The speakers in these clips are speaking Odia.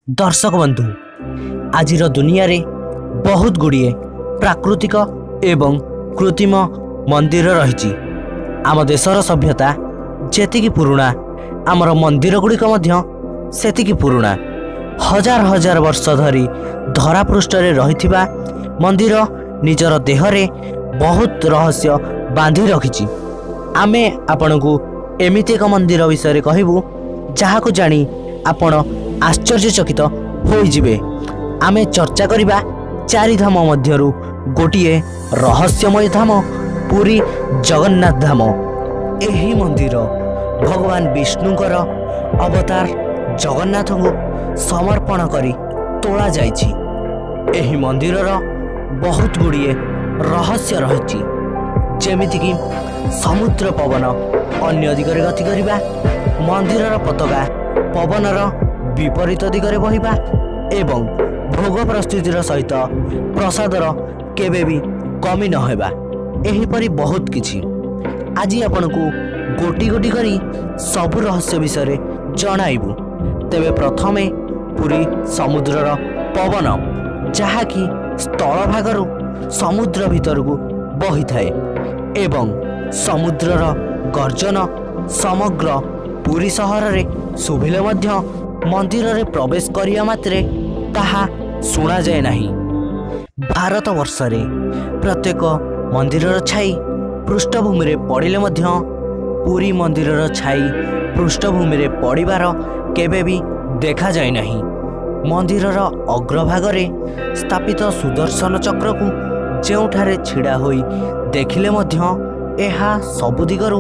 ଦର୍ଶକ ବନ୍ଧୁ, ଆଜିର ଦୁନିଆରେ ବହୁତ ଗୁଡ଼ିଏ ପ୍ରାକୃତିକ ଏବଂ କୃତ୍ରିମ ମନ୍ଦିର ରହିଛି। ଆମ ଦେଶର ସଭ୍ୟତା ଯେତିକି ପୁରୁଣା, ଆମର ମନ୍ଦିର ଗୁଡ଼ିକ ମଧ୍ୟ ସେତିକି ପୁରୁଣା। ହଜାର ହଜାର ବର୍ଷ ଧରି ଧରାପୃଷ୍ଠରେ ରହିଥିବା ମନ୍ଦିର ନିଜର ଦେହରେ ବହୁତ ରହସ୍ୟ ବାନ୍ଧି ରଖିଛି। ଆମେ ଆପଣଙ୍କୁ ଏମିତି ଏକ ମନ୍ଦିର ବିଷୟରେ କହିବୁ, ଯାହାକୁ ଜାଣି ଆପଣ ଆଶ୍ଚର୍ଯ୍ୟଚକିତ ହୋଇଯିବେ। ଆମେ ଚର୍ଚ୍ଚା କରିବା ଚାରିଧାମ ମଧ୍ୟରୁ ଗୋଟିଏ ରହସ୍ୟମୟ ଧାମ, ପୁରୀ ଜଗନ୍ନାଥ ଧାମ। ଏହି ମନ୍ଦିର ଭଗବାନ ବିଷ୍ଣୁଙ୍କର ଅବତାର ଜଗନ୍ନାଥଙ୍କୁ ସମର୍ପଣ କରି ତୋଳାଯାଇଛି। ଏହି ମନ୍ଦିରର ବହୁତ ଗୁଡ଼ିଏ ରହସ୍ୟ ରହିଛି, ଯେମିତିକି ସମୁଦ୍ର ପବନ ଅନ୍ୟ ଦିଗରେ ଗତି କରିବା, ମନ୍ଦିରର ପତାକା ପବନର ବିପରୀତ ଦିଗରେ ବହିବା ଏବଂ ଭୋଗ ପ୍ରସ୍ତୁତିର ସହିତ ପ୍ରସାଦର କେବେ ବି କମି ନ ହେବା, ଏହିପରି ବହୁତ କିଛି। ଆଜି ଆପଣଙ୍କୁ ଗୋଟି ଗୋଟି କରି ସବୁ ରହସ୍ୟ ବିଷୟରେ ଜଣାଇବୁ। ତେବେ ପ୍ରଥମେ ପୁରୀ ସମୁଦ୍ରର ପବନ, ଯାହାକି ସ୍ଥଳଭାଗରୁ ସମୁଦ୍ର ଭିତରକୁ ବହିଥାଏ ଏବଂ ସମୁଦ୍ରର ଗର୍ଜନ ସମଗ୍ର ପୁରୀ ସହରରେ ଶୁଭିଲେ ମଧ୍ୟ ମନ୍ଦିରରେ ପ୍ରବେଶ କରିବା ମାତ୍ରେ ତାହା ଶୁଣାଯାଏ ନାହିଁ। ଭାରତବର୍ଷରେ ପ୍ରତ୍ୟେକ ମନ୍ଦିରର ଛାଇ ପୃଷ୍ଠଭୂମିରେ ପଡ଼ିଲେ ମଧ୍ୟ ପୁରୀ ମନ୍ଦିରର ଛାଇ ପୃଷ୍ଠଭୂମିରେ ପଡ଼ିବାର କେବେ ବି ଦେଖାଯାଏ ନାହିଁ। ମନ୍ଦିରର ଅଗ୍ରଭାଗରେ ସ୍ଥାପିତ ସୁଦର୍ଶନ ଚକ୍ରକୁ ଯେଉଁଠାରେ ଛିଡ଼ା ହୋଇ ଦେଖିଲେ ମଧ୍ୟ ଏହା ସବୁ ଦିଗରୁ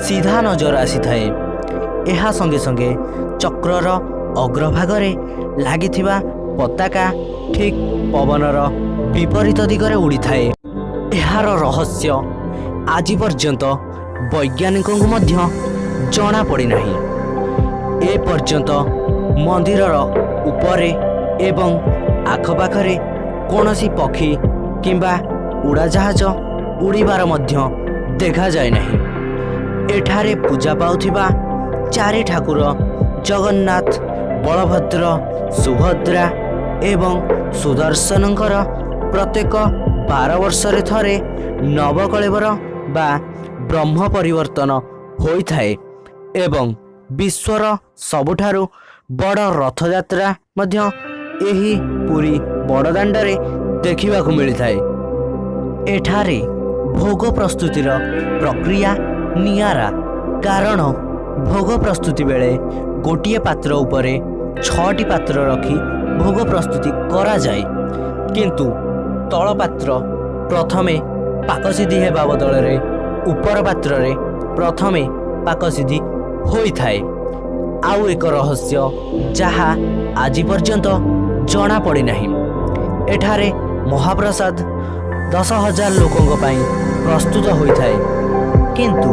ସିଧା ନଜର ଆସିଥାଏ। ଏହା ସଙ୍ଗେ ସଙ୍ଗେ ଚକ୍ରର ଅଗ୍ରଭାଗରେ ଲାଗିଥିବା ପତାକା ଠିକ୍ ପବନର ବିପରୀତ ଦିଗରେ ଉଡ଼ିଥାଏ। ଏହାର ରହସ୍ୟ ଆଜି ପର୍ଯ୍ୟନ୍ତ ବୈଜ୍ଞାନିକଙ୍କୁ ମଧ୍ୟ ଜଣା ପଡ଼ିନାହିଁ। ଏ ପର୍ଯ୍ୟନ୍ତ ମନ୍ଦିରର ଉପରେ ଏବଂ ଆଖପାଖରେ କୌଣସି ପକ୍ଷୀ କିମ୍ବା ଉଡ଼ାଜାହାଜ ଉଡ଼ିବାର ମଧ୍ୟ ଦେଖାଯାଏ ନାହିଁ। ଏଠାରେ ପୂଜା ପାଉଥିବା ଚାରି ଠାକୁର ଜଗନ୍ନାଥ, ବଳଭଦ୍ର, ସୁଭଦ୍ରା ଏବଂ ସୁଦର୍ଶନଙ୍କର ପ୍ରତ୍ୟେକ 12 ବର୍ଷରେ ଥରେ ନବକଳେବର ବା ବ୍ରହ୍ମ ପରିବର୍ତ୍ତନ ହୋଇଥାଏ ଏବଂ ବିଶ୍ୱର ସବୁଠାରୁ ବଡ଼ ରଥଯାତ୍ରା ମଧ୍ୟ ଏହି ପୁରୀ ବଡ଼ଦାଣ୍ଡରେ ଦେଖିବାକୁ ମିଳିଥାଏ। ଏଠାରେ ଭୋଗ ପ୍ରସ୍ତୁତିର ପ୍ରକ୍ରିୟା ନିଆରା, କାରଣ ଭୋଗ ପ୍ରସ୍ତୁତି ବେଳେ ଗୋଟିଏ ପାତ୍ର ଉପରେ ଛଅଟି ପାତ୍ର ରଖି ଭୋଗ ପ୍ରସ୍ତୁତି କରାଯାଏ। କିନ୍ତୁ ତଳ ପାତ୍ର ପ୍ରଥମେ ପାକସିଦ୍ଧି ହେବା ବଦଳରେ ଉପର ପାତ୍ରରେ ପ୍ରଥମେ ପାକସିଦ୍ଧି ହୋଇଥାଏ। ଆଉ ଏକ ରହସ୍ୟ ଯାହା ଆଜି ପର୍ଯ୍ୟନ୍ତ ଜଣା ପଡ଼ିନାହିଁ। ଏଠାରେ ମହାପ୍ରସାଦ 10,000 ଲୋକଙ୍କ ପାଇଁ ପ୍ରସ୍ତୁତ ହୋଇଥାଏ, କିନ୍ତୁ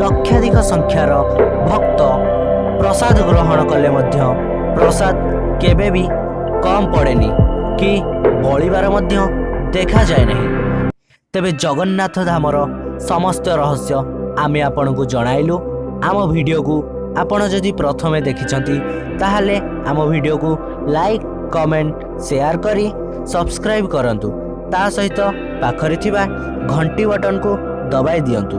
ଲକ୍ଷାଧିକ ସଂଖ୍ୟାର ଭକ୍ତ ପ୍ରସାଦ ଗ୍ରହଣ କଲେ ମଧ୍ୟ ପ୍ରସାଦ କେବେ ବି କମ୍ ପଡ଼େନି କି ବଳିବାର ମଧ୍ୟ ଦେଖାଯାଏ ନାହିଁ। ତେବେ ଜଗନ୍ନାଥ ଧାମର ସମସ୍ତ ରହସ୍ୟ ଆମେ ଆପଣଙ୍କୁ ଜଣାଇଲୁ। ଆମ ଭିଡ଼ିଓକୁ ଆପଣ ଯଦି ପ୍ରଥମେ ଦେଖିଛନ୍ତି, ତାହେଲେ ଆମ ଭିଡ଼ିଓକୁ ଲାଇକ୍, କମେଣ୍ଟ, ସେୟାର କରି ସବସ୍କ୍ରାଇବ୍ କରନ୍ତୁ। ତା ସହିତ ପାଖରେ ଥିବା ଘଣ୍ଟି ବଟନକୁ ଦବାଇ ଦିଅନ୍ତୁ।